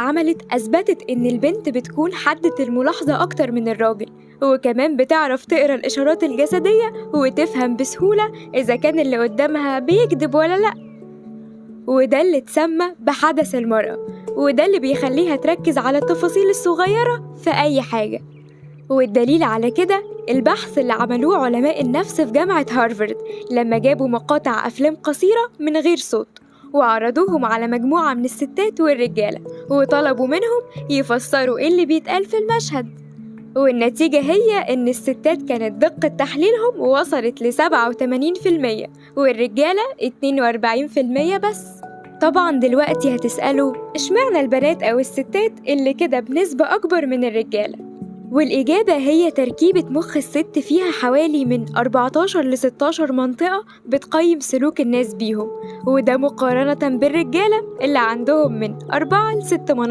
عملت أثبتت إن البنت بتكون حادة الملاحظة أكتر من الراجل، وكمان بتعرف تقرأ الإشارات الجسدية وتفهم بسهولة إذا كان اللي قدامها بيكذب ولا لأ. وده اللي اتسمى بحدس المرأة، وده اللي بيخليها تركز على التفاصيل الصغيرة في أي حاجة. والدليل على كده البحث اللي عملوه علماء النفس في جامعة هارفارد لما جابوا مقاطع أفلام قصيرة من غير صوت وعرضوهم على مجموعة من الستات والرجالة وطلبوا منهم يفسروا إيه اللي بيتقال في المشهد. والنتيجة هي إن الستات كانت دقة تحليلهم وصلت ل 87% والرجالة 42% بس. طبعا دلوقتي هتسألوا إشمعنى البنات أو الستات اللي كده بنسبة أكبر من الرجالة؟ والإجابة هي تركيبة مخ الست فيها حوالي من 14 ل 16 منطقة بتقيم سلوك الناس بيهم، وده مقارنة بالرجالة اللي عندهم من 4 ل 6 مناطق.